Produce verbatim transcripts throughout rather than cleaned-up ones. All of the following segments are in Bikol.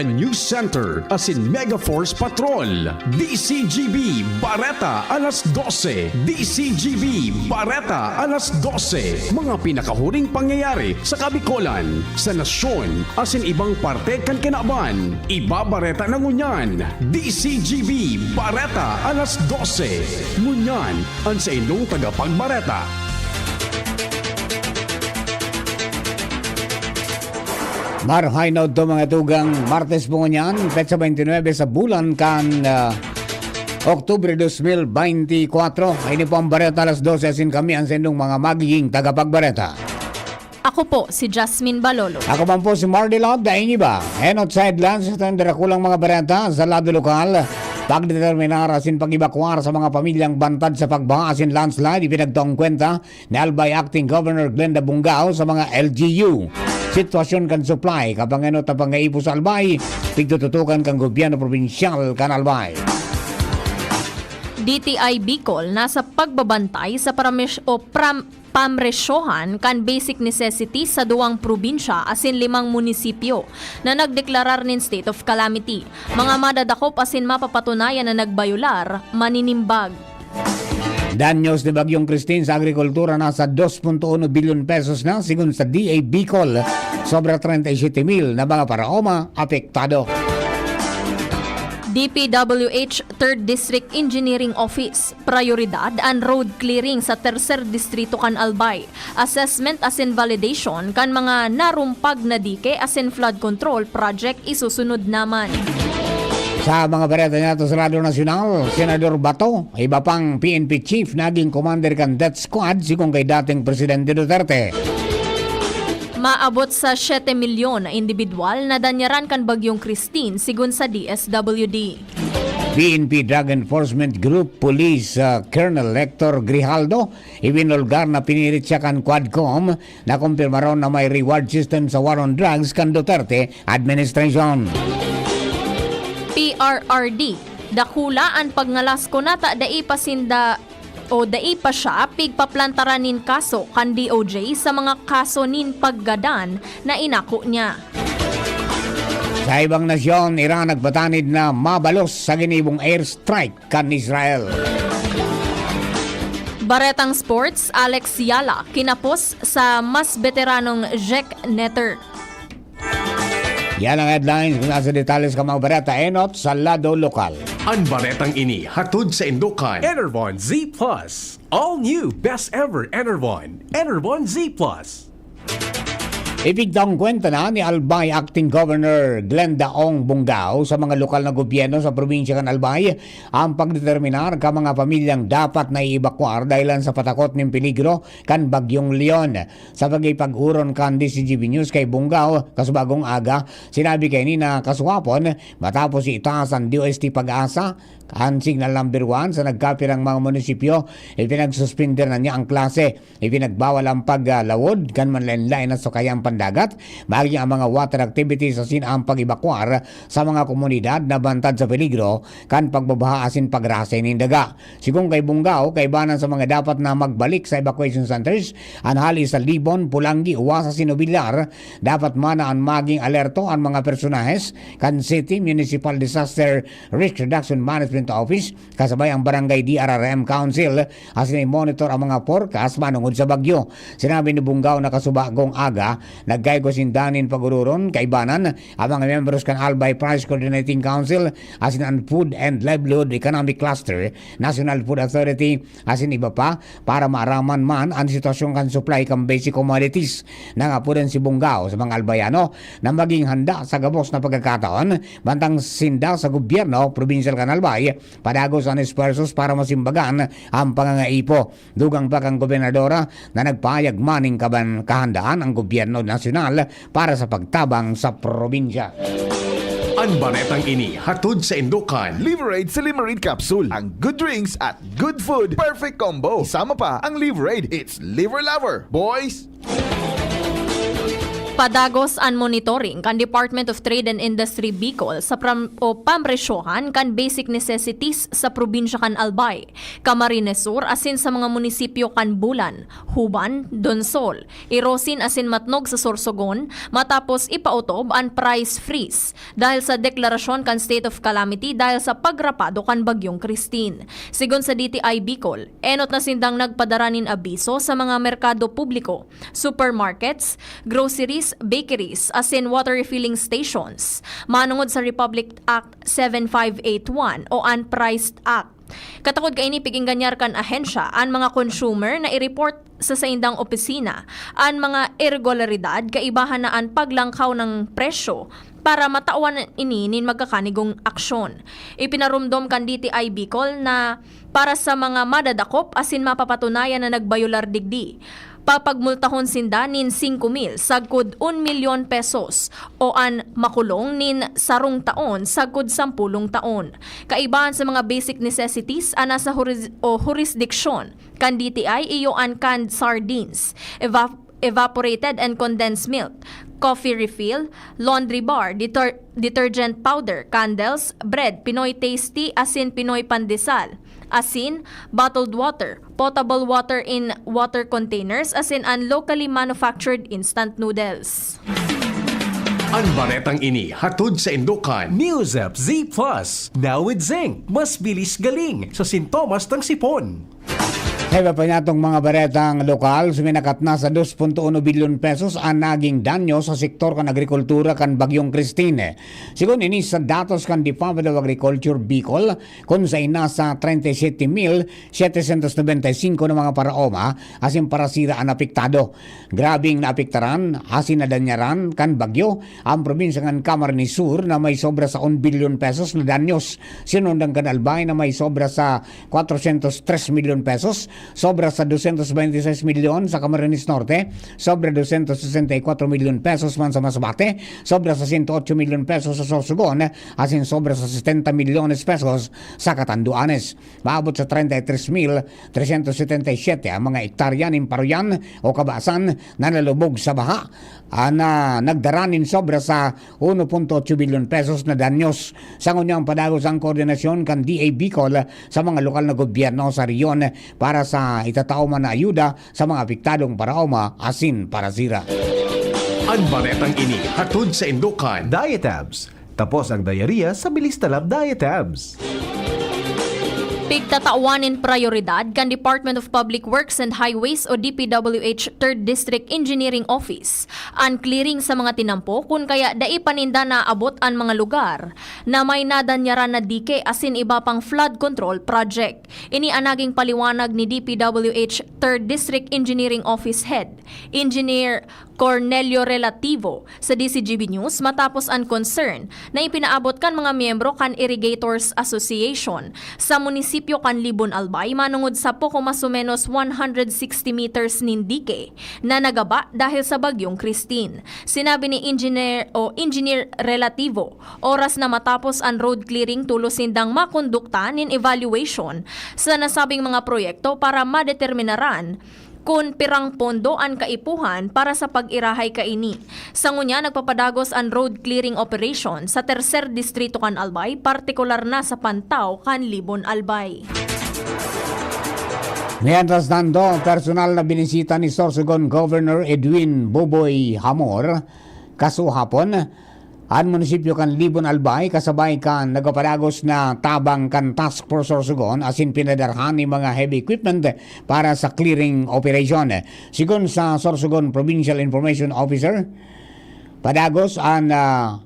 News Center asin Mega Force Patrol. D C G B Bareta alas dose. D C G B Bareta alas dose. Mga pinakahuring pangyayari sa Kabikolan, sa nasyon, asin ibang parte kan kinaban. Ibabareta na ngunyan. D C G B Bareta alas dose. Ngunyan, an saindong tagapagbareta. Marahay na udto, mga tugang. Martes po ngunyan, petsa twenty-nine sa bulan kan, ah, Oktubre dos mil beintikwatro. Ini po ang Bareta alas dose, asin kami ang saindong mga magiging tagapagbareta. Ako po si Jasmine Balolo. Ako man po si Mardy Love, daing iba. Enot sa headlines, ito ang darakulang mga bareta sa lado lokal. Pagdeterminar asin pag-ebakuar sa mga pamilyang bantad sa pagbaha asin landslide, ipinagtaong kwenta ni Albay Acting Governor Glenda Bungao sa mga L G U. Sitwasyon kan supply, kapangenot na pangaipo sa Albay, pigtututukan kan gobyerno probinsyal kan Albay. D T I Bicol nasa pagbabantay sa paramis-, o pram-, pamresyohan kan basic necessities sa duwang probinsya asin limang munisipyo na nagdeklarar nin state of calamity. Mga madadakop asin mapapatunayan na nagbayolar, maninimbag. Danyos ni Bagyong Christine sa agrikultura nasa dos punto uno bilyon pesos na, sigon sa D A Bicol. Sobra treinta y siete mil na mga paraoma apektado. D P W H Third District Engineering Office, prayoridad an road clearing sa tercer distrito kan Albay. Assessment asin validation kan mga narumpag na dike asin flood control project isusunod naman. Sa mga bareta niyato sa Radyo Nasyonal, Senador Bato, iba pang P N P chief naging commander kan death squad, sigon kay dating Presidente Duterte. Maabot sa siyete milyon na indibidwal na danyaran kan Bagyong Christine, sigon sa D S W D. P N P Drug Enforcement Group Police, ah, Colonel Hector Grijaldo, ibinulgar na pinirit siya kan Quadcom na kumpirmaron na may reward system sa war on drugs kan Duterte administration. P R R D, dakula an pagngalas kunata dai pa sinda o dai pa siya pigpaplantaran nin kaso kan D O J sa mga kaso nin paggadan na inako niya. Sa ibang nasyon, Iran nagpatanid na mabalos sa ginibong airstrike kan Israel. Baretang sports, Alex Yala kinapos sa mas beteranong Jack Netter. Yan ang headlines. Kung nasa detalles ka, mga bareta, enot sa lado lokal. An baretang ini hatod sa Indokan. Enervon Z plus. All new, best ever Enervon. Enervon Z plus. Ipigtaong kwenta na ni Albay Acting Governor Glenda Ong Bungao sa mga lokal na gobyerno sa probinsya kan Albay ang pagdeterminar ka mga pamilyang dapat na iibakwar dahilan sa patakot nin peligro kan Bagyong Leon. Sa pagipag-oron kan D C G B News kay Bungao, kasubagong aga, sinabi kaini na kasuwapon matapos itaas an D O S T PAGASA, an signal number one sa nagkapirang mga munisipyo, ipinagsuspender na niya ang klase. Ipinagbawal ang paglawod kan manlaen-laen na sakayang pandagat, maging ang mga water activities asin ang pag-ebakwar sa mga komunidad na bantad sa peligro kan pagbabaha asin pagrasay nin daga. Sigon kay Bungao, kaibanan sa mga dapat na magbalik sa evacuation centers, an hali sa Libon, Polangui, Uwas asin Nobiliar, dapat man na an maging alerto an mga personahes kan City Municipal Disaster Risk Reduction Management Office, kasabay ang Barangay D R R M Council, asin i-monitor ang mga forecast manungod sa bagyo. Sinabi ni Bungao na kasubagong aga, nagkaigwa sinda nin pag-ororon, kaibanan, ang mga miyembros kan Albay Price Coordinating Council, asin an Food and Livelihood Economic Cluster, National Food Authority, asin iba pa, para maaraman man an sitwasyon kan supply kan basic commodities. Nangapodan si Bungao sa mga Albayano na maging handa sa gabos na pagkakataon, mantang sinda sa gobyerno probinsyal kan Albay, padagos an esfuerzos para masimbagan ang pangangaipo. Dugang pa kan gobernadora na nagpahayag man nin kaban-, kahandaan ang gobyerno nasyonal para sa pagtabang sa probinsya. An baretang ini hatod sa Indokan. Liverade sa Limarin Capsule. Ang good drinks at good food. Perfect combo. Isama pa ang Liverade. It's Liver Lover, boys! Padagos an monitoring kan Department of Trade and Industry Bicol sa pram-, o pampresyohan kan basic necessities sa probinsya kan Albay, Camarines Sur asin sa mga munisipyo kan Bulan, Juban, Donsol, Irosin asin Matnog sa Sorsogon matapos ipautob an price freeze dahil sa deklarasyon kan state of calamity dahil sa pagrapado kan Bagyong Christine. Sigon sa D T I Bicol, enot na sindang nagpadara nin abiso sa mga merkado publiko, supermarkets, groceries, bakeries, asin water refilling stations, manongod sa Republic Act seven five eight one o an Priced Act. Katakod kaini, pig-engganyar kan ahensya an mga consumer na i-report sa saindang opisina an mga irregularidad kaibahan na an paglangkaw ng presyo para matawan ini nin magkakanigong aksyon. Ipinaromdom kan D T I Bicol na para sa mga madadakop asin mapapatunayan na nagbayolar digdi, papagmultahon sinda nin singko mil sagkod un milyon pesos o an makulong nin sarong taon sagkod sampolong taon. Kaibahan sa mga basic necessities an nasa huris-, o hurisdiksyon kan D T I iyo an canned sardines, eva-, evaporated and condensed milk, coffee refill, laundry bar, deter-, detergent powder, candles, bread, Pinoy Tasty asin Pinoy Pandesal, asin, bottled water, potable water in water containers, asin an locally manufactured instant noodles. An baretang ini hatod sa Indokan. News App Z Plus, now with zinc. Mas bilis galing sa sintomas ng sipon. Sa iba pa niyatong mga baretang lokal, suminakat na sa dos punto uno bilyon pesos an naging danyo sa sektor kan agrikultura kan Bagyong Christine. Sigon ini sa datos kan Department of Agriculture Bicol, kun sain nasa treinta y siete mil setecientos noventa y cinco na mga paraoma asin parasira an apektado. Grabing naapektaran asin nadanyaran kan bagyo ang probinsya kan Camarines Sur na may sobra sa un bilyon pesos na danyos. Sinundan kan Albay na may sobra sa cuatrocientos tres milyon pesos, sobra sa doscientos veintiseis milyon sa Camarines Norte, sobra doscientos sesenta y cuatro milyon pesos man sa Masbate, sobra sa ciento ocho milyon pesos sa Sorsogon, asin sobra sa setenta milyones pesos sa Catanduanes. Maabot sa treinta y tres mil trescientos setenta y siete ang mga ektarya nin paruyan o kabasan na nalubog sa baha, ah, na nagdara nin sobra sa uno punto otso bilyon pesos na danyos. Sa ngunyan, padagos ang koordinasyon kan D A Bicol sa mga lokal na gobyerno sa rehiyon para sa itatao man na ayuda sa mga apektadong paraoma asin parasira. An baretang ini hatod sa Indokan. Diatabs. Tapos ang diarrhea sa Bilistalab Diatabs. Pigtatawan nin prayoridad kan Department of Public Works and Highways o D P W H Third District Engineering Office an clearing sa mga tinampo kun kaya dai pa ninda naabot an mga lugar na may nadanyaran na dike asin iba pang flood control project. Ini an naging paliwanag ni D P W H Third District Engineering Office Head, Engineer Cornelio Relativo, sa D C G B News matapos an concern na ipinaabot kan mga miyembro kan Irrigators Association sa munisipyo kan Libon Albay manongod sa poko mas o menos one hundred sixty meters nin dike na nagaba dahil sa Bagyong Christine. Sinabi ni Engineer o Engineer Relativo, oras na matapos an road clearing, tolos sindang makondukta nin evaluation sa nasabing mga proyekto para madeterminaran kun pirang pondo an kaipuhan para sa pag-irahay kaini. Sa ngunyan, nagpapadagos an road clearing operation sa Tercer Distrito kan Albay, partikular na sa Pantao kan Libon Albay. Mientras tanto, personal na binisita ni Sorsogon Governor Edwin Boboy Hamor kasuhapon an munisipyo kan Libon Albay kasabay kan nagpapadagos na tabang kan Task Force Sorsogon asin pinadarhan nin mga heavy equipment para sa clearing operation. Sigon sa Sorsogon Provincial Information Officer, padagos an, ah,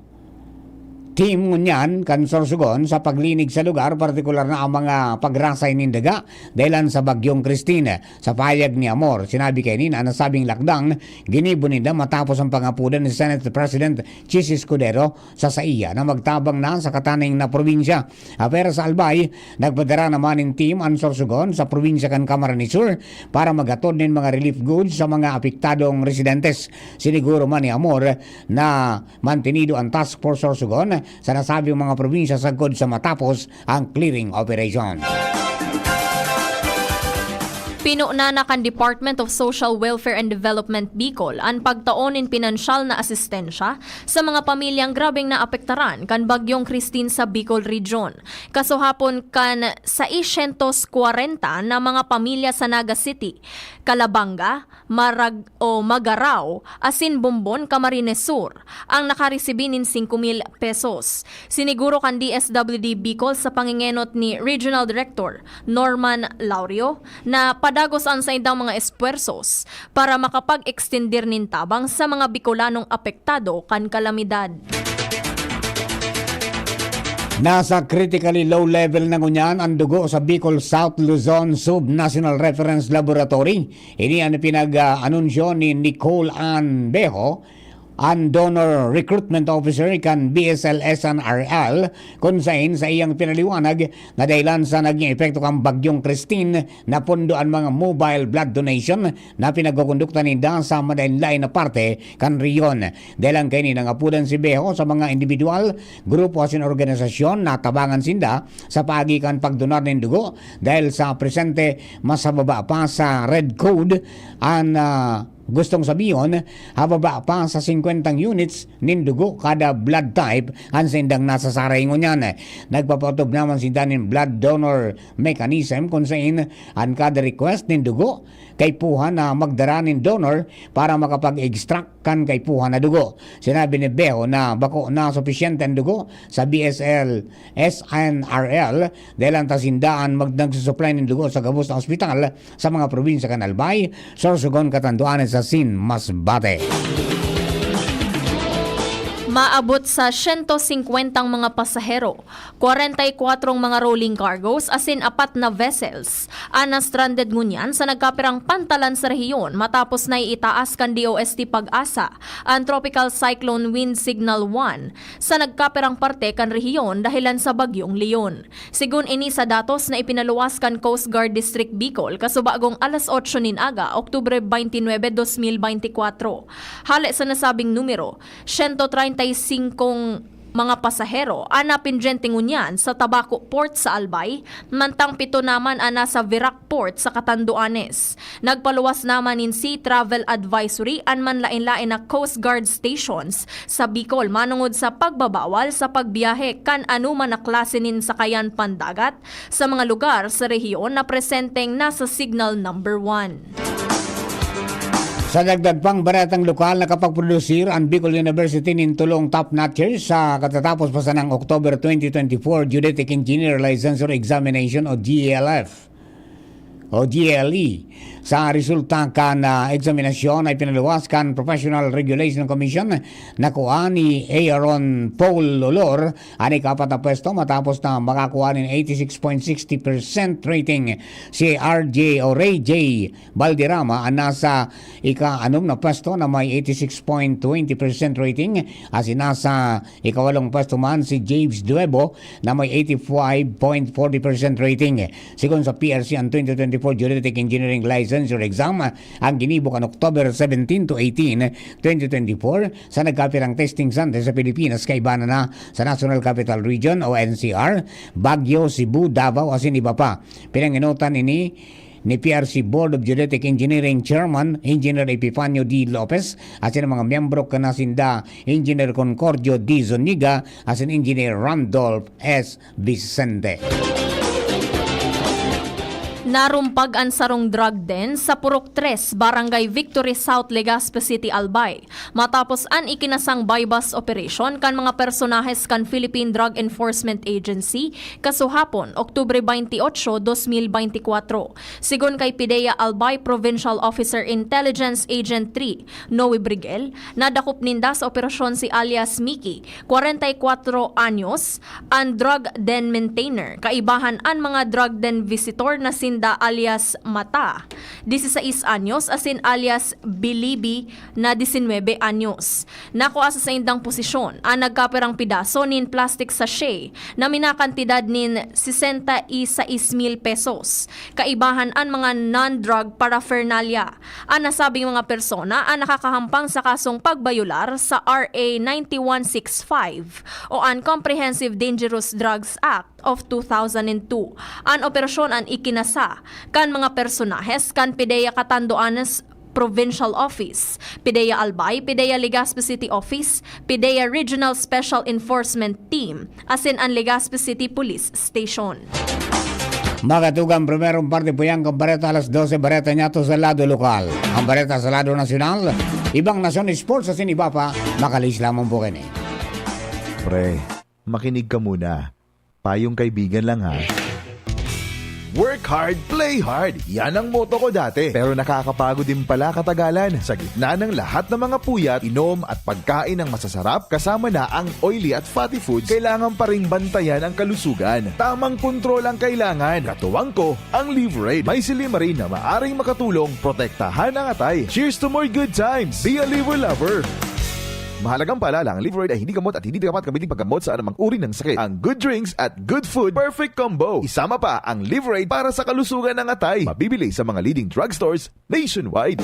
team ngunyan kan Sorsogon sa paglinig sa lugar, partikular na ang mga pagrasay nin daga dahilan sa Bagyong Christine. Sa pahayag ni Amor, sinabi kaini na an nasabing lakdang ginibo ninda matapos ang pangapodan ni Senate President Chiz Escudero sa saiya na magtabang na sa kataning na probinsya. Apwera sa Albay, nagpadara naman nin team an Sorsogon sa probinsya kan Camarines Sur para maghatod nin mga relief goods sa mga apektadong residentes. Siniguro man ni Amor na mantenido an Task Force Sorsogon sa nasabing mga probinsya sagkod sa matapos ang clearing operation. Pinuna na kan Department of Social Welfare and Development Bicol an pagtao nin pinansyal na asistensya sa mga pamilyang grabeng naapektaran kan Bagyong Christine sa Bicol Region. Kasuhapon kan seiscientos kwarenta na mga pamilya sa Naga City, Calabanga, Marag o Magarao, asin Bombon, Camarines Sur, ang nakaresibi nin singko mil pesos. Siniguro kan D S W D Bicol sa pangingenot ni Regional Director Norman Laurio na padagos an saindang mga espuwersos para makapag-extender nin tabang sa mga Bicolanong apektado kan kalamidad. Nasa critically low level na ngunyan an dugo sa Bicol South Luzon Sub-National Reference Laboratory. Ini an pinag-anunsyo ni Nicole Ann Bejo, an Donor Recruitment Officer kan B S L S N R L, kun saen sa iyang pinaliwanag na dahilan sa naging epekto kan Bagyong Christine, napondo an mga mobile blood donation na pinagkukondukta ninda sa madain-lain na parte kan rehiyon. Dahil ang kaini nangapodan si Bejo sa mga individual, grupo asin organisasyon na tabangan sinda sa paagi kan pagdonar nin dugo dahil sa presente mas hababa pa sa red code an, ah, gustong sabihon, hababa pa sa singkwentang units nin dugo kada blood type an saindang nasasaray ngunyan. Nagpapautob naman sinda nin blood donor mechanism kun sain an kada request nin dugo kaipuhan na magdara nin donor para makapag-extract kan kaipuhan na dugo. Sinabi ni Bejo na bako na supisyente an dugo sa B S L S N R L dahil an ta sinda an mag-, nagsusuplay nin dugo sa gabos na ospital sa mga probinsya kan Albay, Sorsogon, Catanduanes asin Masbate. Maabot sa siyento singkwentang mga pasahero, kwarenta y kwatro mga rolling cargos asin apat na vessels an na-stranded ngunyan sa nagkapirang pantalan sa rehiyon matapos na iitaas kan D O S T PAGASA an Tropical Cyclone Wind Signal one sa nagkapirang parte kan rehiyon dahilan sa Bagyong Leon. Segun ini sa datos na ipinaluwas kan Coast Guard District Bicol kasubagong alas otso nin aga, Oktubre twenty-nine, dos mil beintikwatro. Hale sa nasabing numero, siyento treinta y singkong mga pasahero an napindyente ngunyan sa Tabaco Port sa Albay, mantang pito naman an nasa Virac Port sa Catanduanes. Nagpaluwas naman nin sea travel advisory an manlaen-laen na Coast Guard stations sa Bicol manongod sa pagbabawal sa pagbiyahe kan anoman na klase nin sakayan pandagat sa mga lugar sa rehiyon na presenteng nasa Signal Number One. Sa dagdag pang baretang lokal, nakapagprodusir an Bicol University nin tulong top notchers sa katatapos pa sanang October twenty twenty-four Geodetic Engineer Licensure Examination o G E L F o G E L E. Sa resulta kan, ah, eksaminasyon ay pinaluwas kan Professional Regulation Commission na kua ni Aaron Paul Olor an ikapat na pwesto matapos na makakuha nin eighty-six point sixty percent rating. Si R J o Ray J Valderrama an nasa ika-anom na pwesto na may eighty-six point twenty percent rating, asin nasa ikawalong pwesto man si James Duebo na may eighty-five point forty percent rating. Sigon sa P R C, an twenty twenty-four Geodetic Engineering Licensure Exam ang ginibo kan October seventeen to eighteen, twenty twenty-four, sa nagkapirang testing center sa Pilipinas, kaiba na sa National Capital Region o N C R, Baguio, Cebu, Davao, asin iba pa. Pinangenotan ini ni P R C Board of Geodetic Engineering Chairman Engineer Epifanio D Lopez asin ang mga miyembro kana sinda Engineer Concordio D Zuniga asin Engineer Randolph S Vicente. Narumpag an sarong drug den sa Purok tres, Barangay Victory South, Legazpi City, Albay, matapos an ikinasang buy-bust operation kan mga personahes kan Philippine Drug Enforcement Agency, kasuhapon, Oktubre twenty-eight, dos mil beintikwatro. Sigon kay PDEA Albay Provincial Officer Intelligence Agent three, Noe Briguel, nadakop ninda sa operasyon si alias Mickey, kwarenta y kwatro anyos, an drug den maintainer, kaibahan an mga drug den visitor na sinda alias Mata, disisais anyos, asin alias Bilibi na disinwebe anyos. Nakua sa saindang posisyon an nagkapirang pedaso nin plastic sachet na minakantidad nin sesenta y seis mil pesos, kaibahan an mga non-drug paraphernalia. An nasabing mga persona an nakakahampang sa kasong pagbayolar sa R A ninety-one sixty-five o an Comprehensive Dangerous Drugs Act of two thousand and two. An operasyon an ikinasa kan mga personahes kan PDEA Catanduanes Provincial Office, PDEA Albay, PDEA Legazpi City Office, PDEA Regional Special Enforcement Team, asin an Legazpi City Police Station. Mga katugang, primerong parte po yan kan bareta alas dose, bareta niya to sa lado lokal. Ang bareta sa lado nasyonal, ibang nasyon, sports, asin iba pa, makalis lamang po kini. Pre, makinig ka muna. Payong kaibigan lang, ha. Work hard, play hard. Yan ang motto ko dati. Pero nakakapagod din pala katagalan. Sa gitna ng lahat ng mga puyat, inom at pagkain ng masasarap, kasama na ang oily at fatty foods, kailangan pa ring bantayan ang kalusugan. Tamang kontrol ang kailangan. Katuwang ko, ang Liverade. May silymarin na maaring makatulong protektahan ang atay. Cheers to more good times! Be a Liver Lover! Mahalagang paalala, ang Liverade ay hindi gamot at hindi dapat gamitin paggamot sa anumang uri ng sakit. Ang good drinks at good food, perfect combo. Isama pa ang Liverade para sa kalusugan ng atay. Mabibili sa mga leading drugstores nationwide.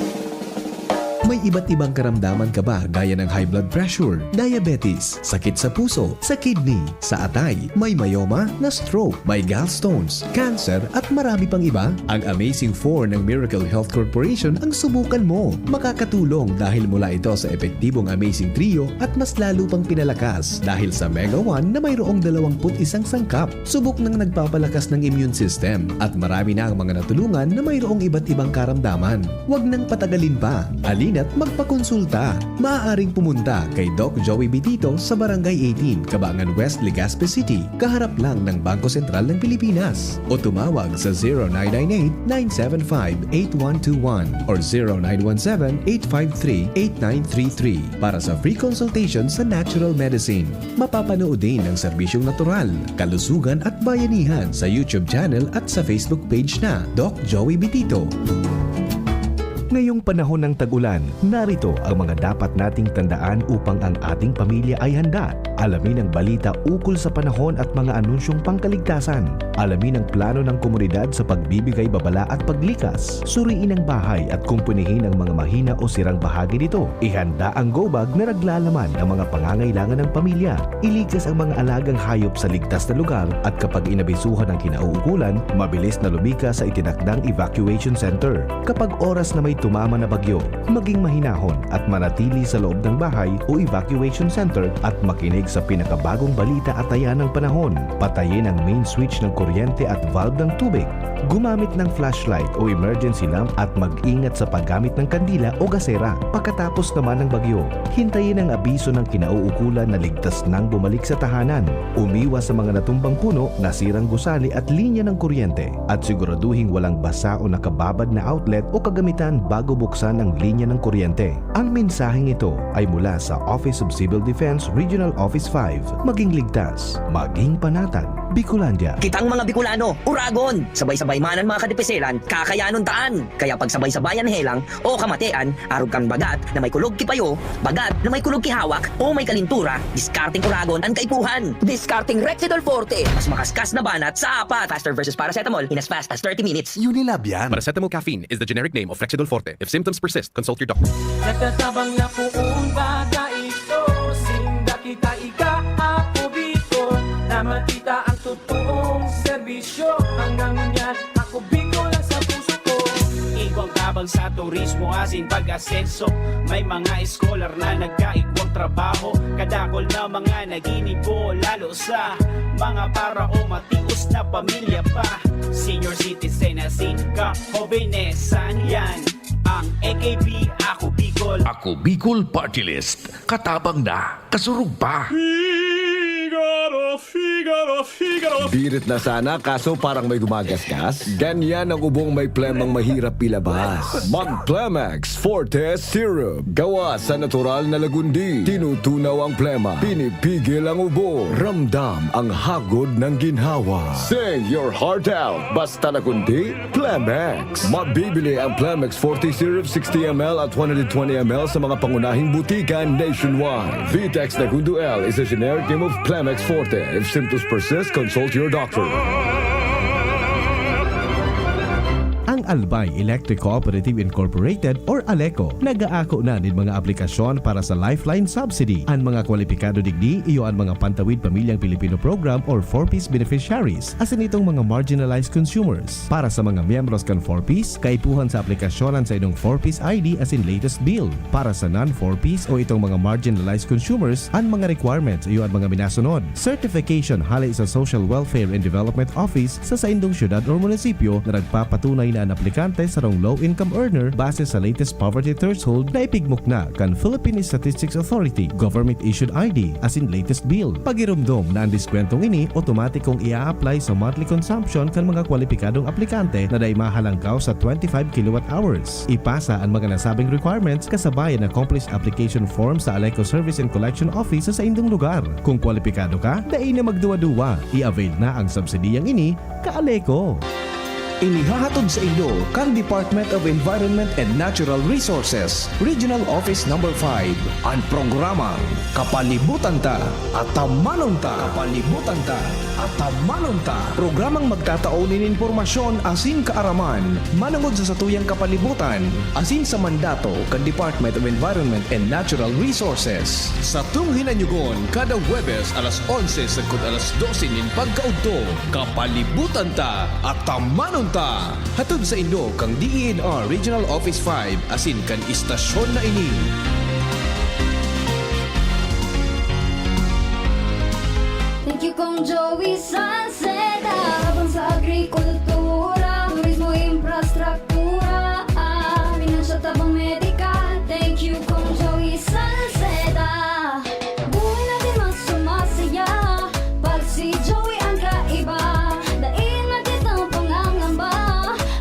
May iba't ibang karamdaman ka ba, gaya ng high blood pressure, diabetes, sakit sa puso, sa kidney, sa atay, may myoma, na-stroke, may gallstones, cancer, at marami pang iba? Ang Amazing four ng Miracle Health Corporation ang subukan mo. Makakatulong dahil mula ito sa epektibong Amazing Trio at mas lalo pang pinalakas dahil sa Mega one na mayroong dalawampu't isang sangkap. Subok nang nagpapalakas ng immune system at marami na ang mga natulungan na mayroong iba't ibang karamdaman. Huwag nang patagalin pa. Halina't magpakonsulta. Maaaring pumunta kay Doc Joey Bitito sa Barangay eighteen, Cabangan West, Legazpi City, kaharap lang ng Bangko Sentral ng Pilipinas. O tumawag sa zero nine nine eight, nine seven five, eight one two one or zero nine one seven, eight five three, eight nine three three para sa free consultation sa natural medicine. Mapapanood din ang serbisyong natural, kalusugan at bayanihan sa YouTube channel at sa Facebook page na Doc Joey Bitito. Ngayong panahon ng tag-ulan, narito ang mga dapat nating tandaan upang ang ating pamilya ay handa. Alamin ang balita ukol sa panahon at mga anunsyong pangkaligtasan. Alamin ang plano ng komunidad sa pagbibigay babala at paglikas. Suriin ang bahay at kumpunihin ang mga mahina o sirang bahagi nito. Ihanda ang go bag na naglalaman ng mga pangangailangan ng pamilya. Ilikas ang mga alagang hayop sa ligtas na lugar at kapag inabisuhan ang kinauukulan, mabilis na lumikas sa itinakdang evacuation center. Kapag oras na may tumama na bagyo, maging mahinahon at manatili sa loob ng bahay o evacuation center at makinig sa pinakabagong balita at taya ng panahon. Patayin ang main switch ng kuryente at valve ng tubig. Gumamit ng flashlight o emergency lamp at mag-ingat sa paggamit ng kandila o gasera. Pagkatapos naman ng bagyo, hintayin ang abiso ng kinauukulan na ligtas nang bumalik sa tahanan. Umiwas sa mga natumbang puno, nasirang gusali at linya ng kuryente, at siguraduhing walang basa o nakababad na outlet o kagamitan bago buksan ang linya ng kuryente. Ang mensaheng ito ay mula sa Office of Civil Defense Regional Office five. Maging ligtas, maging panatag. Bicolandia. Kitang mga Bicolano, uragon! Sabay-sabay man an mga kadipiselan, kakayanon taan! Kaya pagsabay-sabayan helang o kamatean, arog kan bagat na may kulog ki payo, bagat na may kulog ki hawak, o may kalintura, diskarteng uragon an kaipuhan! Diskarteng Rexidol Forte! Mas makaskas na banat sa apat! Faster versus paracetamol in as fast as thirty minutes! Unilab yan. Paracetamol caffeine is the generic name of Rexidol Forte. If symptoms persist, consult your doctor. Nagtatabang na poon baga ito, sinda kita ika, Ako Bicol, na makita ang totoong serbisyo. Hanggang ngunyan, Ako Bicol ang sa puso ko. Igwang tabang sa turismo asin pag-asenso. May mga eskolar na nagkaigwang trabaho. Kadakol na mga naginibo, lalo sa mga para o matios na pamilya pa. Senior citizen asin ka, hobenesan yan. Ang A K P, Ako Bicol. Ako Bicol Party List. Katabang na, kasurog pa. Figaro, Figaro, Figaro. Birit na sana, kaso parang may gumagasgas. Ganyan ang ubong may plemang mahirap ilabas. Mag Plemex Forte Syrup. Gawa sa natural na lagundi. Tinutunaw ang plema. Pinipigil ang ubo. Ramdam ang hagod ng ginhawa. Sing your heart out. Basta lagundi, Plemex. Mabibili ang Plemex Forte Syrup sixty M L at one hundred twenty M L sa mga pangunahing butika nationwide. Vitex Nagundo L is a generic name of Plemex Forte. If symptoms persist, consult your doctor. Ang Albay Electric Cooperative Incorporated or ALECO nag-aako na nin mga aplikasyon para sa Lifeline Subsidy. An mga kwalipikado digdi iyo an mga Pantawid Pamilyang Pilipino Program or four Ps beneficiaries, asin itong mga marginalized consumers. Para sa mga miyembros kan four Ps, kaipuhan sa aplikasyon an saindong four Ps I D asin latest bill. Para sa non-four Ps o itong mga marginalized consumers, an mga requirements iyo an mga minasunod. Certification hale sa Social Welfare and Development Office sa saindong syudad or munisipyo na nagpapatunay na an aplikante sarong low-income earner base sa latest poverty threshold na ipigmukna kan Philippine Statistics Authority, government-issued I D, asin latest bill. Pagiromdom na an diskwentong ini otomatikong i-a-apply sa monthly consumption kan mga kwalipikadong aplikante na dai mahalangkaw sa twenty-five kilowatt hours. Ipasa an mga nasabing requirements kasabay an accomplished application form sa ALECO Service and Collection Office sa saindong lugar. Kung kwalipikado ka, dai na magduwa-duwa. I-avail na ang subsidiyang ini, ka-ALECO. Inihahatod sa indo kan Department of Environment and Natural Resources, Regional Office Number five, an programang Kapalibutan Ta, Atamanon Ta. Kapalibutan Ta, Atamanon Ta. Programang magtatao nin impormasyon asin kaaraman manongod sa satuyang kapalibutan asin sa mandato kan Department of Environment and Natural Resources. Satong hinanyugon kada Huwebes alas onse sagkod alas dose nin pagkaudto. Kapalibutan Ta, Atamanon Ta. Hatod saindo kan D E N R Regional Office five asin kan istasyon na ini. Thank you, Kong Joey Salceda. Tabang sa agrikultura, turismo, infrastruktura, ah, pinansyal, tabang medikal. Thank you, Kong Joey Salceda. Buhay natin mas sumasaya pag si Joey ang kaiba. Dai na kitang pangangamba,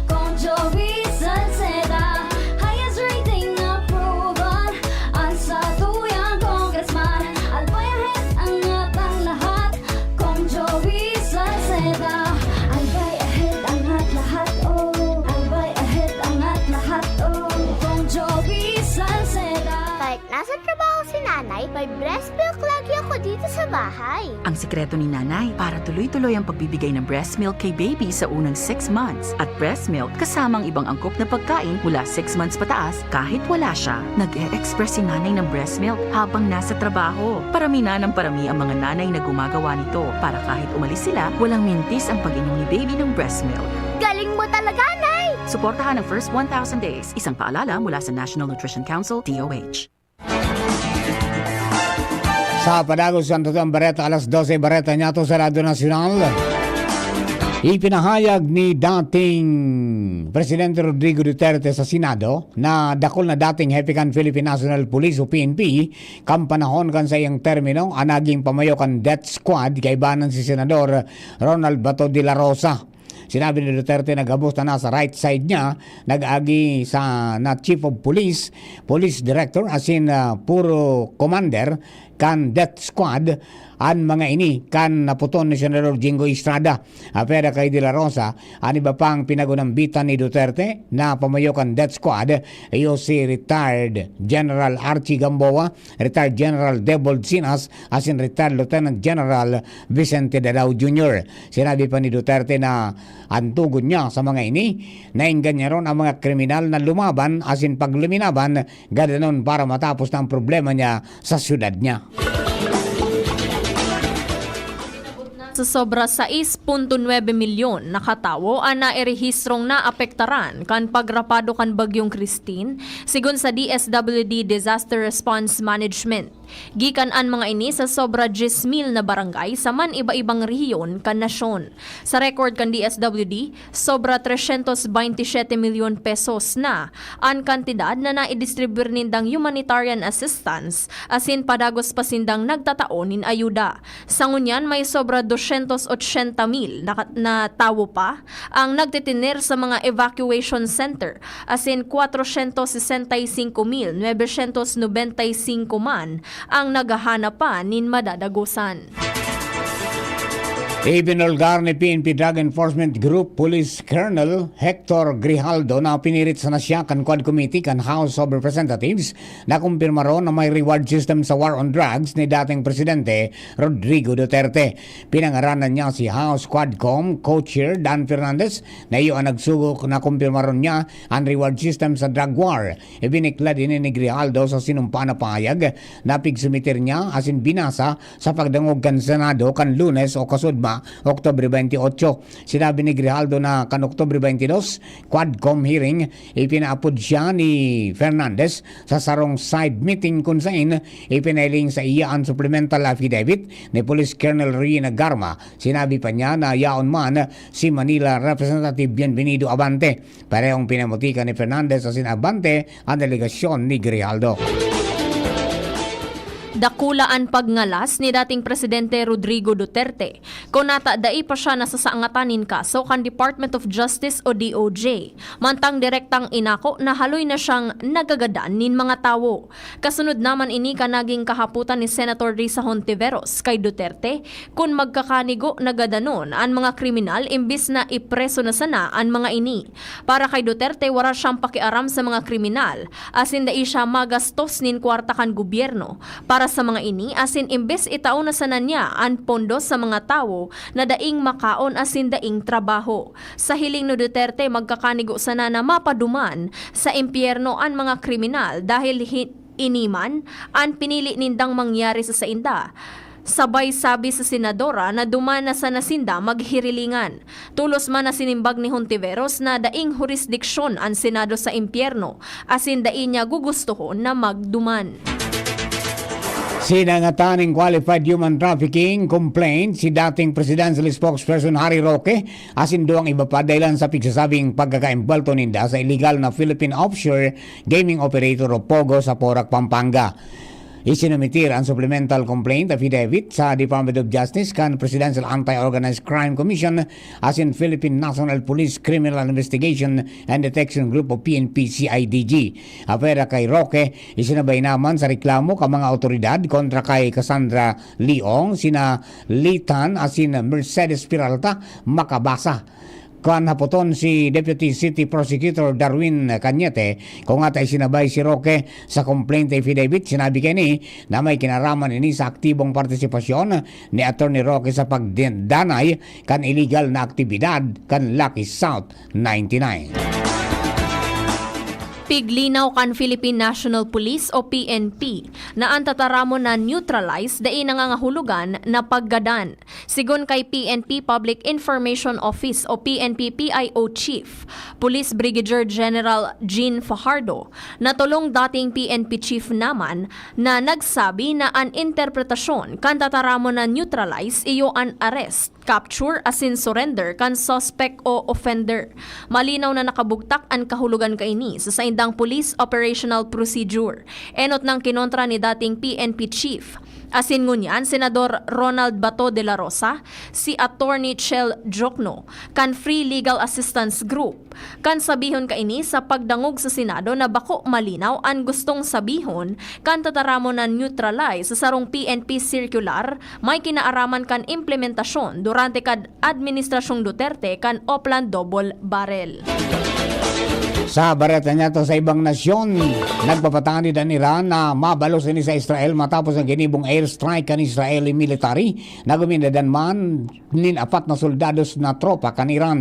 Kong Joey Salceda. Highest rating approval ang satuyang congressman. Albay ahet angat ang lahat, Kong Joey Salceda. Albay ahet angat lahat, oh. Albay ahet angat lahat, oh. Kong Joey Salceda. Kahit nasa trabaho si nanay, may breast milk lagi ako dito sa bahay. Ang sikreto ni nanay para tuloy-tuloy ang pagbibigay ng breast milk kay baby sa unang six months at breast milk kasamang ibang angkop na pagkain mula six months pataas kahit wala siya. Nag-e-express si nanay ng breast milk habang nasa trabaho. Parami na ng parami ang mga nanay na gumagawa nito para kahit umalis sila, walang mintis ang pag-inom ni baby ng breast milk. Galing mo talaga, Nay! Suportahan ang first one thousand days. Isang paalala mula sa National Nutrition Council, D O H. Sa padagos kan tutong bareta, alas dose bareta niyato sa Radyo Nasyonal. Ipinahayag ni dating Presidente Rodrigo Duterte sa Senado na dakul na dating hepe kan Philippine National Police o P N P kan panahon kan saiyang termino an naging pamayo kan death squad kaibanan si Senador Ronald Bato de la Rosa. Sinabi ni Duterte na gabos na nasa right side niya, nag-agi sa na Chief of Police, Police Director, asin ah, puro commander kan death squad an mga ini kan naputon ni Senador Jinggoy Estrada. Apera kay De La Rosa, an iba pang pinagunambitan ni Duterte na pamayo kan death squad, iyo si retired General Archie Gamboa, retired General Debold Sinas, asin retired Lieutenant General Vicente Dadao Junior. Sinabi pa ni Duterte na an tugon niya sa mga ini, naengganyaron ang mga kriminal na lumaban asin pagluminaban gadanon para matapos na ang problema niya sa syudad niya. Sa sobra sais punto nuebe milyon na katawo an nairehistrong naapektaran kan pagrapado kan Bagyong Christine, sigon sa D S W D Disaster Response Management. Gikan an mga ini sa sobra dyes mil na barangay sa man-iba-ibang rehiyon kan nasyon. Sa record kan D S W D, sobra tresyentos baynte siyete milyon pesos na an kantidad na naidistribuyar nindang humanitarian assistance asin padagos pa sindang nagtatao nin ayuda. Sa ngunyan, may sobra dosyentos otsenta mil na, na tawo pa ang nagtitener sa mga evacuation center, asin kwatrosyentos sesenta y singko mil nuebesyentos nobenta y singko man ang naghahanap pa nin madadagosan. Ibinulgar ni P N P Drug Enforcement Group Police Colonel Hector Grijaldo na pinirit sana siya kan Quad Committee kan House of Representatives na kumpirmaron na may reward system sa war on drugs ni dating Presidente Rodrigo Duterte. Pinangaranan niya si House Quadcom Co-Chair Dan Fernandez na iyo ang nagsugo na kumpirmaron niya an reward system sa drug war. Ibiniklad ini ni Grijaldo sa sinumpa na pahayag na pigsumiter niya asin binasa sa pagdangog kan Senado kan Lunes o kasudma, Oktubre twenty-eight. Sinabi ni Grijaldo na kan Oktubre twenty-two, Quadcom hearing, ipinaapod siya ni Fernandez sa sarong side meeting kun sain ipinahiling sa iya an supplemental affidavit ni Police Colonel Rina Garma. Sinabi pa niya na yaon man si Manila Representative Bienvenido Abante. Parehong pinamutikan ni Fernandez asin Abante an delegasyon ni Grijaldo. Dakula an pagngalas ni dating Presidente Rodrigo Duterte kun nata dai pa siya nasasangatan nin kaso kan Department of Justice o D O J, mantang direktang inako na haloy na siyang nagagadan nin mga tawo. Kasunod naman ini kan naging kahapotan ni Senator Risa Hontiveros kay Duterte kun magkakanigo na gadanon an mga kriminal imbis na ipreso na sana an mga ini. Para kay Duterte, wara siyang pakiaram sa mga kriminal, asin dai siya magastos nin kwarta kan gobyerno para sa mga ini, asin imbes itao na sana niya an pondo sa mga tawo na daing makaon asin daing trabaho. Sa hiling ni Duterte, magkakanigo sana na mapaduman sa impyerno an mga kriminal dahil hi-, ini man an pinili nindang mangyari sa sainda. Sabay sabi sa senadora na duman na sana sinda maghirilingan. Tolos man na sinimbag ni Hontiveros na daing hurisdiksyon an Senado sa impyerno, asin dai niya gugustohon na magduman. Sinangatan nin qualified human trafficking complaint si dating presidential spokesperson Harry Roque asin duwang iba pa dahilan sa pigsasabing pagkakaimbwelto ninda sa illegal na Philippine offshore gaming operator o POGO sa Porac, Pampanga. Isinumitir an supplemental complaint affidavit sa Department of Justice kan Presidential Anti-Organized Crime Commission asin Philippine National Police Criminal Investigation and Detection Group o P N P C I D G. Apwera kay Roque, isinabay naman sa reklamo kan mga awtoridad kontra kay Cassandra Leong, sina Litan asin Mercedes Peralta makabasa. Kan hapoton si Deputy City Prosecutor Darwin Cañete kung ata isinabay si Roque sa complaint affidavit, sinabi kini na may kinaraman ini sa aktibong partisipasyon ni Attorney Roque sa pagdanay kan illegal na aktibidad kan Lucky South ninety-nine. Piglinaw kan Philippine National Police o P N P na an tataramon na neutralize dai nangangahulugan na paggadan. Sigon kay P N P Public Information Office o P N P P I O Chief, Police Brigadier General Jean Fajardo, natolong dating P N P Chief naman na nagsabi na an interpretasyon kan tataramon na neutralize iyo an arrest, capture asin surrender kan suspect o offender. Malinaw na nakabugtak an kahulogan kaini sa saindang police operational procedure. Enot nang kinontra ni dating P N P Chief asin ngunyan Senador Ronald Bato de la Rosa, si Attorney Chel Jokno kan Free Legal Assistance Group. Kan sabihon kaini sa pagdangog sa Senado na bako malinaw an gustong sabihon kan tataramon na neutralize sa sarong P N P circular may kinaaraman kan implementasyon durante kan Administrasyong Duterte kan Oplan Double Barrel. Sa bareta niya to sa ibang nasyon, nagpapatanid an Iran na mabalos ini sa Israel matapos ang ginibong airstrike kan Israeli military na guminadan man nin apat na soldados na tropa kan Iran.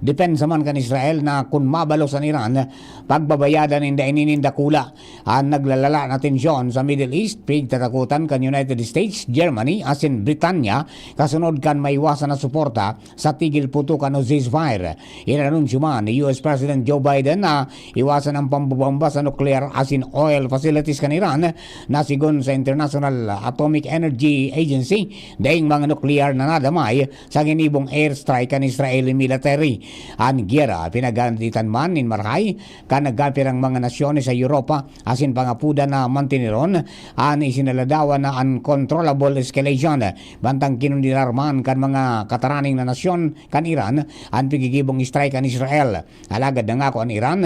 Depensa man kan Israel na kun mabalos an Iran, pagbabayadan ninda ini nin dakula. An naglalala na tensyon sa Middle East, pigtatakotan kan United States, Germany, asin Britanya, kasunod kan maiwasan na suporta sa tigil putukan o ceasefire. Inanunsyo man ni U S President Joe Biden na iwasan ang pambobomba sa nuklear asin oil facilities kan Iran na sigon sa International Atomic Energy Agency, daing mga nuklear na nadamay sa ginibong airstrike kan Israeli military. An giyera pinaganditan man nin marahay kan nagkapirang mga nasyon sa Europa asin pangapodan na mantineron an isinaladawan na uncontrollable escalation. Bantang kinundinar man kan mga kataraning na nasyon kan Iran an pigigibong strike kan Israel. Alagad nangako an Iran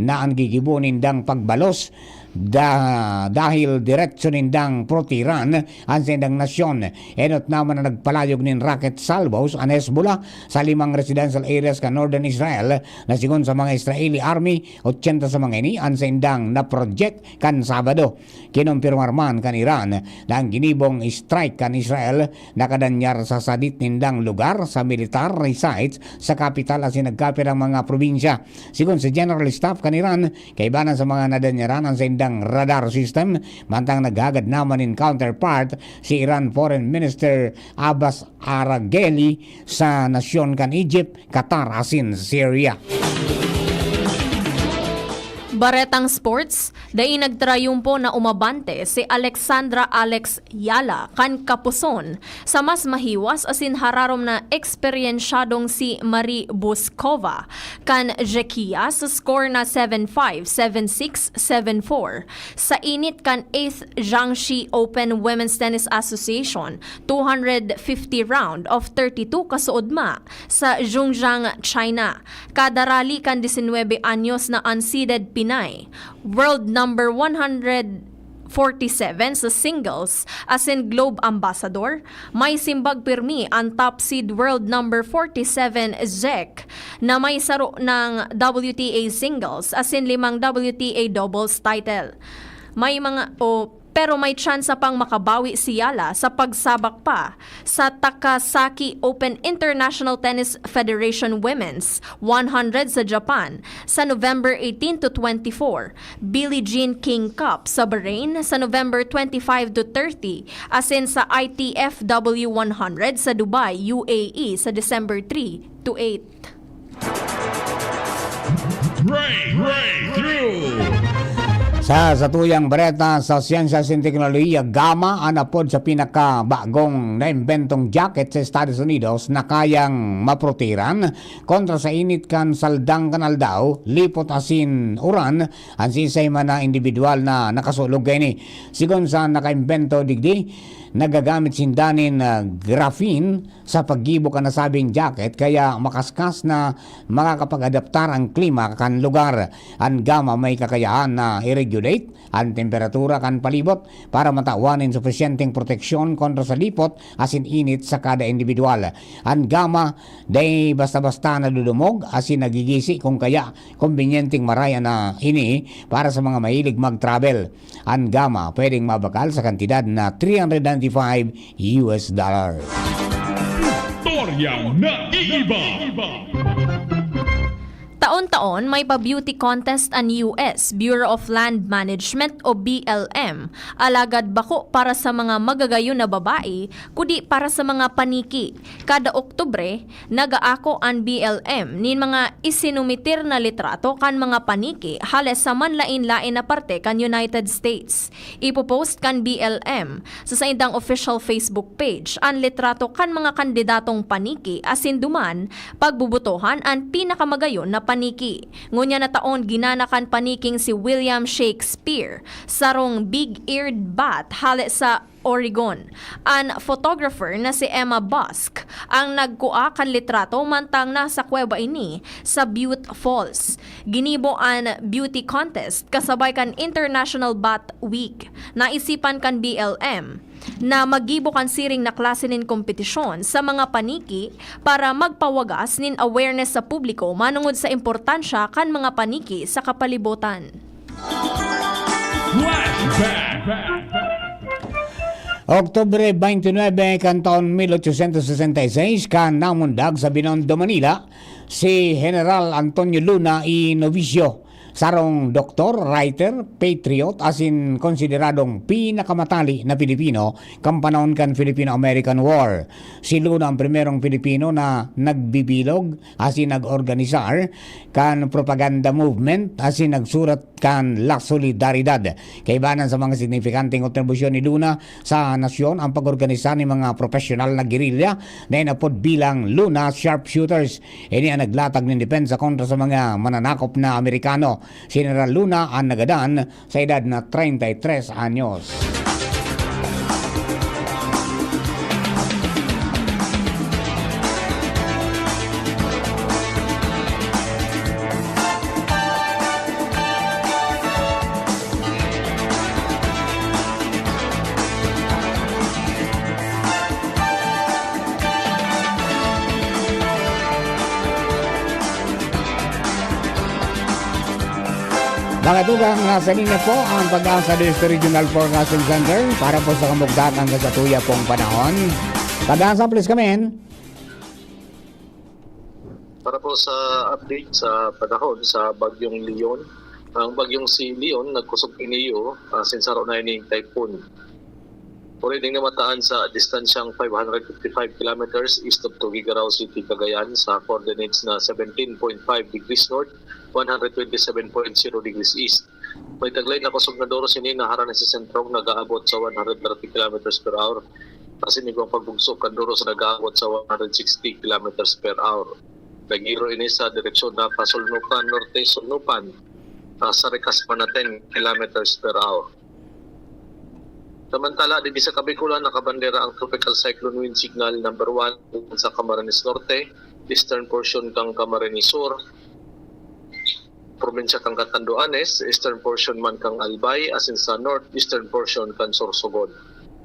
na an gigibo nindang pagbalos da-, dahil diretso nindang protiran an saindang nasyon. Enot naman na nagpalayog nin rocket salvos an Hezbollah sa limang residential areas kan northern Israel, na sigon sa mga Israeli army, ochenta sa mga ini an saindang na-project kan Sabado. Kinumpirmar man kan Iran na an ginibong strike kan Israel nakadanyar sa sadit nindang lugar, sa military sites sa kapital asin nagkapirang mga probinsya. Sigon sa General Staff kan Iran, kaibanan sa mga nadanyaran an saindang radar system, mantang naghagad naman nin counterpart si Iran Foreign Minister Abbas Aragheli sa nasyon kan Egypt, Qatar asin Syria. Baretang sports, dai nagtrayumpo na umabante si Alexandra Alex Yala kan Kapuson sa mas mahiwas asin hararom na eksperyensyadong si Marie Buskova kan Zekia sa score na seven five, seven six, seven four sa init kan eighth Jiangxi Open Women's Tennis Association two hundred fifty round of thirty-two kasuodma sa Zhongjiang, China. Kada rally kan disinwebe anyos na unseeded Pinay, world number one hundred forty-seven sa singles, asin Globe Ambassador, may simbag pirmi an top seed world number forty-seven Zek, na may saro ng W T A singles asin limang W T A doubles title. May mga, o, pero may tsansa pang makabawi si Yala sa pagsabak pa sa Takasaki Open International Tennis Federation Women's one hundred sa Japan sa November eighteen to twenty-four, Billie Jean King Cup sa Bahrain sa November twenty-five to thirty, asin sa I T F W one hundred sa Dubai, U A E sa December three to eight. Breakthrough! Sa satuyang bareta sa siyensya asin teknolohiya, Gamma an apod sa pinakabagong naimbentong jacket sa Estados Unidos na kayang maprotehiran kontra sa init kan saldang kan aldaw, lipot asin uran an siisay man na indibidwal na nakasulog kaini. Sigon sa nakaimbento digdi, nagagamit sinda nin, ah, graphene sa paggibo kan nasabing jacket, kaya makaskas na makakapag-adaptar ang klima kan lugar. An Gamma may kakayahan na i-regulate an temperatura kan palibot para matawan nin supisyenteng proteksyon kontra sa lipot asin init sa kada indibidwal. An Gamma dai basta-basta nadudumog asin nagigisi, kung kaya kombinyenteng marahay na ini para sa mga mahilig mag-travel. An Gamma pwedeng mabakal sa kantidad na three hundred ninety-five U S dollar. Istoryang naiiba. Taon-taon, may pa-beauty contest an U S Bureau of Land Management o B L M, alagad bako para sa mga magagayon na babae, kundi para sa mga paniki. Kada Oktubre, nagaako an B L M nin mga isinumitir na litrato kan mga paniki hale sa manlaen-laen na parte kan United States. Ipopost kan B L M sa saindang official Facebook page an litrato kan mga kandidatong paniki asin duman pagbubutohan an pinakamagayon na paniki. Ngunyan na taon ginana kan paniking si William Shakespeare, sarong big-eared bat hale sa Oregon. An photographer na si Emma Busk ang nagkua kan litrato mantang nasa kuweba ini sa Butte Falls. Ginibo an beauty contest kasabay kan International Bat Week. Naisipan kan B L M na maggibo kan siring na klase nin kompetisyon sa mga paniki para magpawagas nin awareness sa publiko manongod sa importansya kan mga paniki sa kapalibotan. Flashback! Oktubre twenty-nine kan taon mil ochocientos sesenta y seis, kan namundag sa Binondo, Manila, si General Antonio Luna y Novicio, sarong doktor, writer, patriot, asin konsideradong pinakamatali na Pilipino kan panahon kan Filipino-American War. Si Luna an primerong Pilipino na nagbibilog asin nag-organisar kan propaganda movement asin nagsurat kan La Solidaridad. Kaibanan sa mga signifikanteng kontribusyon ni Luna sa nasyon, ang pag-organisar nin mga propesyonal na gerilya na inapod bilang Luna Sharpshooters. Ini an naglatag nin depensa kontra sa mga mananakop na Amerikano. Si General Luna an nagadan sa edad na treinta y tres anyos. Mga tugang, nasa linya po ang Pag-asa District Regional Forecasting Center para po sa kamugtakan sa satuya pong panahon. Pag-asa, please come in. Para po sa update sa panahon sa Bagyong Leon, ang Bagyong si Leon nagkusog ini, ah, since saro na ining typhoon. Pwede ding namataan sa distansyang five hundred fifty-five kilometers east of Tuguegarao City, Cagayan, sa coordinates na seventeen point five degrees north, one hundred twenty-seven point zero degrees east. May taglay na kusog na doros ini na harani sa sentrong nag-aabot sa one hundred thirty kilometers per hour. Asin igwang pagbugso kan doros na nag-aabot sa one hundred sixty kilometers per hour. Nagiro ini sa direksyon na pasulnukan, norte-sulnukan, ah, sa rikas man na ten kilometers per hour. Samantala, digdi sa Kabikulan, nakabandera ang Tropical Cyclone Wind Signal number one sa Camarines Norte, eastern portion kan Camarines Sur, probinsya kan Catanduanes, eastern portion man kan Albay, asin sa north, eastern portion kan Sorsogon.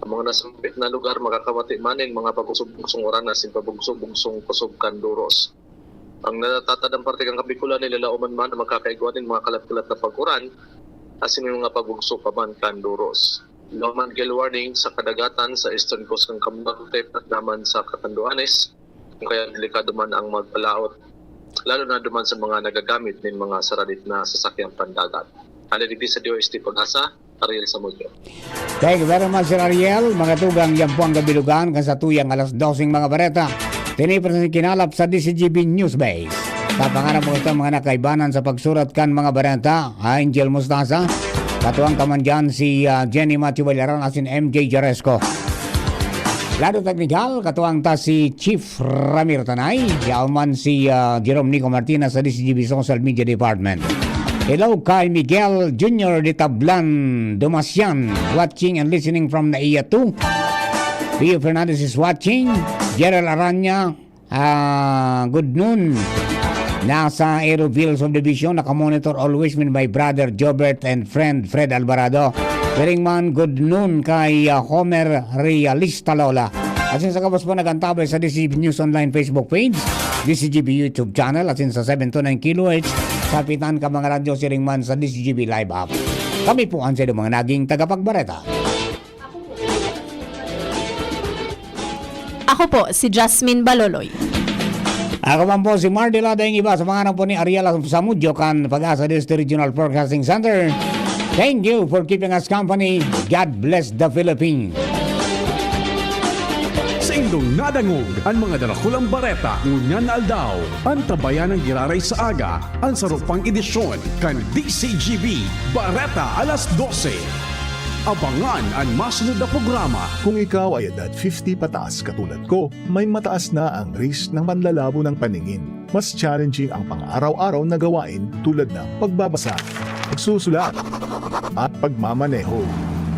Ang mga nasambit na lugar makakamati man nin mga pabugso-bugsong uran asin pabugso-bugsong kusog kan doros. Ang natatadang parte kan Kabikulan, nilalaoman man na magkakaigwa nin mga kalat-kalat na pag-uran asin may mga pabugso pa man kan doros. Igwa man gale warning sa kadagatan sa eastern coast kan Camarines Norte, pati naman sa Catanduanes, kaya delikado man ang magbalaot, lalo na duman sa mga nagagamit nin mga saradit na sasakyang pandagat. Hale digdi sa D O S T Pag-asa, Ariel Samudio. Thank you very much, Sir Ariel. Mga tugang, yan po ang kabilugan kan satuyang alas doseng mga bareta. Tinipon sa kinalap sa D C G B News Base. Tapangaran po kita mga nakaibanan sa pagsurat kan mga bareta. Ah, Angel Mostaza, katuwang ka man dyan si, ah, Jenny Matthew Valeraran asin M J Jaresco. Lado teknikal, katuwang ta si Chief Ramiro Tanay, yaon man si, ah, Jerome Nico Martinez sa D C G B Social Media Department. Hello kay Miguel Junior de Tablan Dumasian, watching and listening from Naiya two. Pio Fernandez is watching. Gerald Aranya, ah, good noon. Nasa Aeroville Subdivision, nakamonitor always with my brother Jobert and friend Fred Alvarado. Siring man, good noon kay, ah, Homer Realista Lola. Asin sa gabos po, nag-antabay sa D C G B News Online Facebook page, D C G B YouTube channel, asin sa seven two nine kilohertz, sa pitan ka mga radyo, siring man sa D C G B Live App. Kami po ang sa mga naging tagapagbareta. Ako po, si Jasmine Baloloy. Ako man po si Mardy Lada, ang iba sa mga po ni Ariel Samudio kan Pag-asa District Regional Forecasting Center. Thank you for keeping us company. God bless the Philippines. Sa indong nadangog an mga darakulang bareta ngunyan na aldaw, antabayan ang giraray sa aga, an saro pang edisyon kan D C G B Bareta alas dose. Abangan an masunod na programa. Kung ikaw ay edad fifty pataas katulad ko, may mataas na ang risk ng panlalabo ng paningin. Mas challenging ang pang-araw-araw na gawain tulad ng pagbabasa, pagsusulat, at pagmamaneho.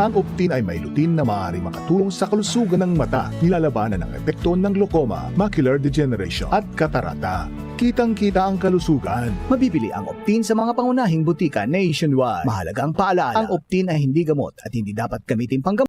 Ang Optin ay may lutein na maaaring makatulong sa kalusugan ng mata, nilalabanan ang epekto ng glaucoma, macular degeneration, at katarata. Kitang-kita ang kalusugan. Mabibili ang Optin sa mga pangunahing butika nationwide. Mahalagang paalala, ang Optin ay hindi gamot at hindi dapat gamitin panggamot.